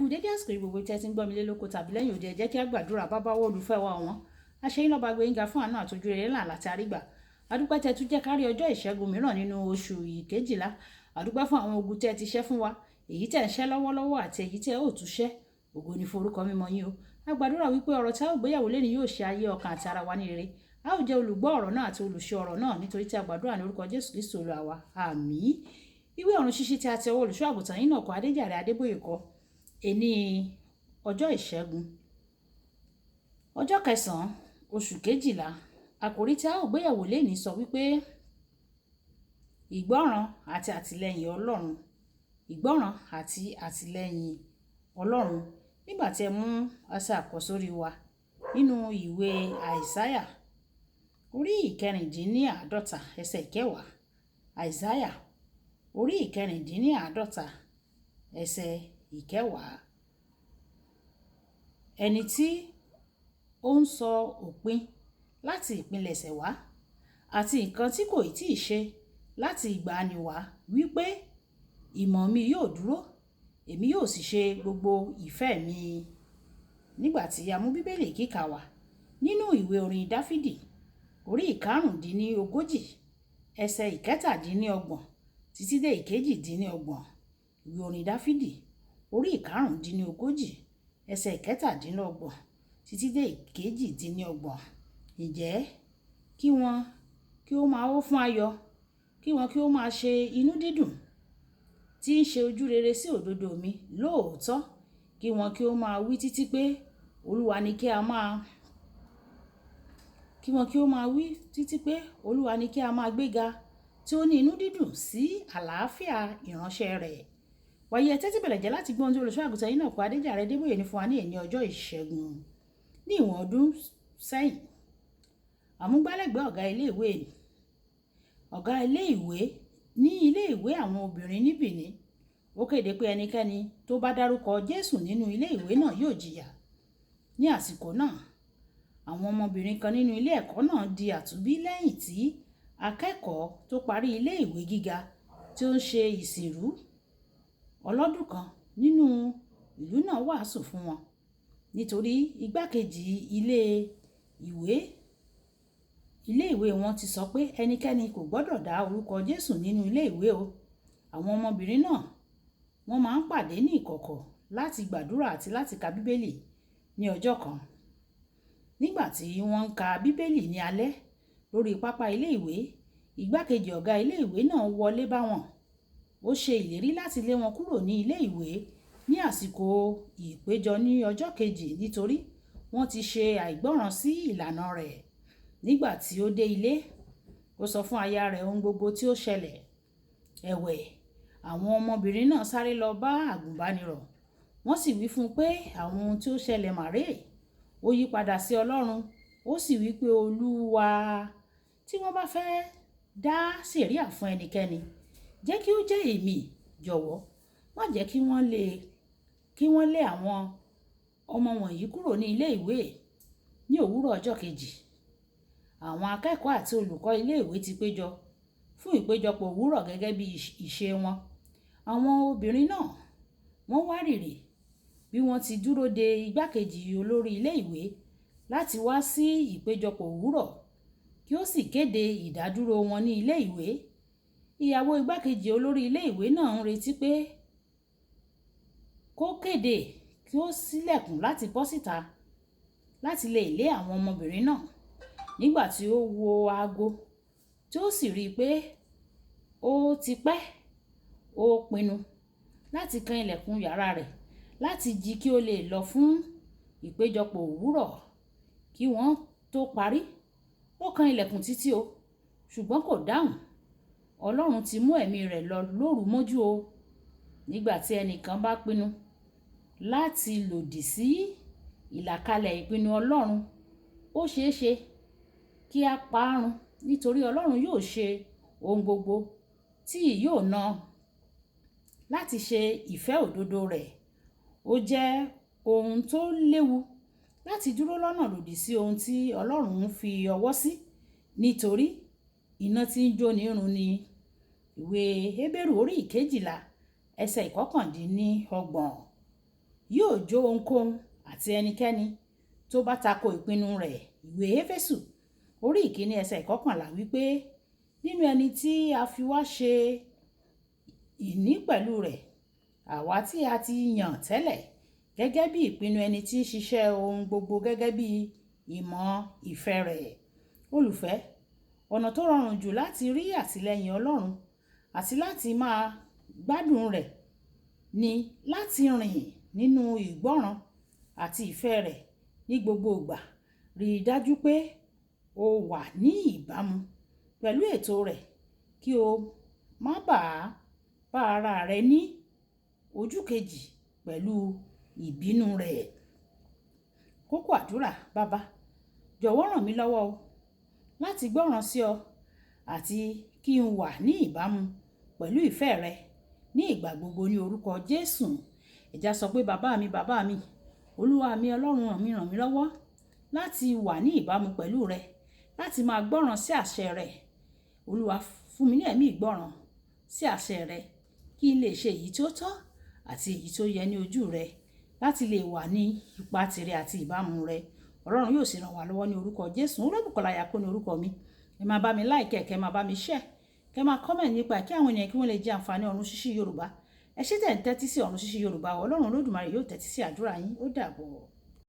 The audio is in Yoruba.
Kú dédé àsìkò yìí, gbogbo tí ẹ ti ń gbọ́ mi lé lóko tàbí lẹ́yìn òde. Ẹ jẹ́ kí a gbàdúrà. Bàbá wa, olùfẹ́ wa ọ̀wọ́n, aṣẹ́yìn lọ́ba gbẹ̀yìngà fún àánú àtọ́jú rere ńlá àti àrígbà. Adúpẹ́ tẹ́ tún jẹ́ kárí ọjọ́ ìṣẹ́gun mìíràn nínú oṣù ìkejìlá. Adúpẹ́ fún àwọn ogun tẹ́ ti ṣẹ́ fún wa, èyí tẹ́ ń ṣẹ́ lọ́wọ́lọ́wọ́ àti èyí tẹ́ ò tún ṣẹ́. Ògo ni forúkọ mímọ́ yín o. A gbàdúrà wípé ọ̀rọ̀ tí a ó gbéyàwó lẹ́ni yóò ṣe ayé, ọkàn àti ara wa ní rere. A ó jẹ́ olùgbọ́ ọ̀rọ̀ náà àti olùṣe ọ̀rọ̀ náà, nítorí tí a gbàdúrà ní orúkọ Jésù Kristi Olúwa wa. Àmín. Ìwé ọ̀run ṣíṣí tí a ti ọwọ́ olùṣọ́ àgùntàn yín náà kọ, Adéjàre Adébóyè kọ, èní ọjọ́ ìṣẹ́gun, ọjọ́ kẹsàn-án, oṣù kejìlá. Àkòrí tí a ó gbéyàwó lẹ́ni sọ wípé ìgbọ́ràn àti àtìlẹ́yìn Ọlọ́run. Ìgbọ́ràn àti àtìlẹ́yìn Ọlọ́run. Nígbà tí ẹ mú ẹsẹ̀ àkọ́sórí wa nínú ìwé Àìsáyà orí 46, ẹsẹ̀ 10. Àìsáyà orí 46, ẹsẹ̀ 10. Ẹni tí ó ń sọ òpin láti ìpilẹ̀ṣẹ̀ wá, àti nǹkan tí kò tí ì ṣe láti ìgbàanì wá, wípé ìmọ̀ mi yóò dúró, èmi yóò sì ṣe gbogbo ìfẹ́ mi. Nígbà tí a mú Bíbélì kíkà wá nínú ìwé orin Dáfídì orí 35, ẹsẹ̀ 27 títí dé 28. Ìwé orin Dáfídì orí 35, ẹsẹ̀ 27 títí dé 28. Ǹjẹ́ kí wọn kí ó máa hó fún ayọ̀, kí wọn kí ó máa ṣe inú dídùn tí ń ṣe ojú rere sí òdodo mi. Lóòótọ́, kí wọn kí ó máa wí títí pé Olúwa ni kí a máa, kí wọn kí ó máa wí títí pé Olúwa ni kí a máa gbéga, tí ó ní inú dídùn sí àlàáfíà ìránṣẹ́ rẹ̀. Wàyí, ẹ tẹ́tí bẹ̀lẹ̀ jẹ́ láti gbọ́ ohun tí olùṣọ́ àgùntàn yín náà kọ, Adéjàre Adébóyè, ní fún wa ní èní ọjọ́ ìṣẹ́gun. Ní ìwọ̀n ọdún sẹ́yìn, àmúgbálẹ́gbẹ̀ẹ́ ọ̀gá ilé ìwé ní ilé ìwé àwọn obìnrin ní Benin, ó kéde pé ẹnikẹ́ni tó bá dárúkọ Jésù nínú ilé ìwé náà yóò jìyà. Ní àsìkò náà, àwọn ọmọbìnrin kan nínú ilé ẹ̀kọ́ náà di àtúnbí lẹ́yìn tí akẹ́kọ̀ọ́ tó parí ilé ìwé gíga tí ó ń ṣe ìsìnrú ọlọ́dún kan nínú ìlú náà wàásù fún wọn. Nítorí igbákejì ilé ìwé wọn ti sọ pé ẹnikẹ́ni kò gbọdọ̀ dá orúkọ Jésù nínú ilé ìwé o. Àwọn ọmọbìnrin náà, wọ́n máa ń pàdé ní ìkọ̀kọ̀ láti gbàdúrà àti láti ka Bíbélì. Ní ọjọ́ kan, nígbà tí wọ́n ń ka Bíbélì ní alẹ́ lórí pápá ilé ìwé, igbákejì ọ̀gá ilé ìwé náà wọlé bá wọn. Ó ṣe ìlérí láti lé wọn kúrò ní ilé ìwé ní àsìkò ìpéjọ ní ọjọ́ kejì, nítorí wọ́n ti ṣe àìgbọ́ràn sí ìlànà rẹ̀. Nígbà tí ó dé ilé, ó sọ fún aya rẹ̀ ohun gbogbo tí ó ṣẹlẹ̀. Ẹ̀wẹ̀, àwọn ọmọbìnrin náà sáré lọ bá àgùnbánirọ̀, wọ́n sì wí fún un pé àwọn ohun tí ó ṣẹlẹ̀ màrè. Ó yí padà sí Ọlọ́run, ó sì wí pé, "Olúwa, tí wọ́n bá fẹ́ dá sẹ̀ríà fún ẹnikẹ́ni, jẹ́ kí ó jẹ́ èmi. Jọ̀wọ́, má jẹ́ kí wọ́n lé àwọn ọmọ wọ̀nyí kúrò ní ilé ìwé." Ní òwúrọ̀ ọjọ́ kejì, àwọn akẹ́kọ̀ọ́ àti olùkọ́ ilé ìwé ti péjọ fún ìpéjọpọ̀ òwúrọ̀ gẹ́gẹ́ bí ìṣe wọn. Àwọn obìnrin náà, wọ́n wárìrì bí wọ́n ti dúró de igbákejì olórí ilé ìwé láti wá sí ìpéjọpọ̀ òwúrọ̀ kí ó sì kéde ìdádúró wọn ní ilé ìwé. Ìyàwó igbákejì olórí ilé ìwé náà ń retí pé kó kéde, kí ó ṣílẹ̀kùn láti bọ́ síta láti lè lé àwọn ọmọbìnrin náà. Nígbà tí ó wo aago, tí ó sì rí i pé ó ti pẹ́, ó pinnu láti kan ilẹ̀kùn yàrá rẹ̀ láti jí kí ó lè lọ fún ìpéjọpọ̀ òwúrọ̀ kí wọ́n tó parí. Ó kan ilẹ̀kùn títí o, ṣùgbọ́n kò dáhùn. Ọlọ́run ti mú ẹ̀mí rẹ̀ lọ lóru mọ́jú o. Nígbà tí ẹnìkan bá pinnu láti lòdì sí ìlàkalẹ̀ ìpinnu Ọlọ́run, ó ṣeé ṣe kí a parun, nítorí Ọlọ́run yóò ṣe ohun gbogbo tí yóò ná láti ṣe ìfẹ́ òdodo rẹ̀. Ó jẹ́ ohun tó léwu láti dúró lọ́nà lòdì sí ohun tí Ọlọ́run ń fi ọwọ́ sí, nítorí iná tí ń jóni run ni. Ìwé Hébérù orí 12, ẹsẹ̀ 29. Yóò jó ohunkóhun àti ẹnikẹ́ni tó bá tako ìpinnu rẹ̀. Ìwé Éfésù orí 1 ẹsẹ̀ 11 wípé nínú ẹni tí a fi wá ṣe ìní pẹ̀lú rẹ̀, àwa tí a ti yàn tẹ́lẹ̀ gẹ́gẹ́ bí ìpinnu ẹni tí ń ṣiṣẹ́ ohun gbogbo gẹ́gẹ́ bí ìmọ̀ ìfẹ́ rẹ̀. Olùfẹ́, ọ̀nà tó rọrùn jù láti rí àtìlẹ́yìn Ọlọ́run àti láti máa gbádùn rẹ̀ ni láti rìn nínú ìgbọ́ràn àti ìfẹ́ rẹ̀ ní gbogbo ìgbà. Rí i dájú pé o wà ní ìbámu pẹ̀lú ètò rẹ̀ kí o má bàa bá ara rẹ ní ojú kejì pẹ̀lú ìbínú rẹ̀. Kókó àdúrà. Bàbá, jọ̀wọ́ ràn mí lọ́wọ́ o láti gbọ́ràn sí ọ àti kí n wà ní ìbámu pẹ̀lú ìfẹ́ rẹ ní ìgbà gbogbo ní orúkọ Jésù. Ẹ já sọ pé bàbá mi, bàbá mi, Olúwa mi, Ọlọ́run, ràn mí lọ́wọ́ láti wà ní ìbámu pẹ̀lú rẹ, láti máa gbọ́ràn sí àṣẹ rẹ. Olúwa, fún mi ní ẹ̀mí ìgbọ́ràn sí àṣẹ rẹ kí n lè ṣe èyí tí ó tọ́ àti èyí tí ó yẹ ní ojú rẹ, láti lè wà ní ipa tìrẹ àti ìbámu rẹ. Ọlọ́run yóò sì ràn wá lọ́wọ́ ní orúkọ Jésù. Olúbùkọ́lá Ayako ní orúkọ mi. Ẹ máa bá mi like, kẹ́ máa bá mi share, kẹ́ máa comment nípa kí àwọn ènìyàn kí wọ́n lè jẹ àǹfààní Ọ̀run Ṣíṣí Yorùbá. Ẹ ṣé tẹ̀ ń tẹ́tí sí Ọ̀run Ṣíṣí Yorùbá. Ọlọ́run Olódùmarè yóò tẹ́tí sí àdúrà yín. Ó dàbọ̀.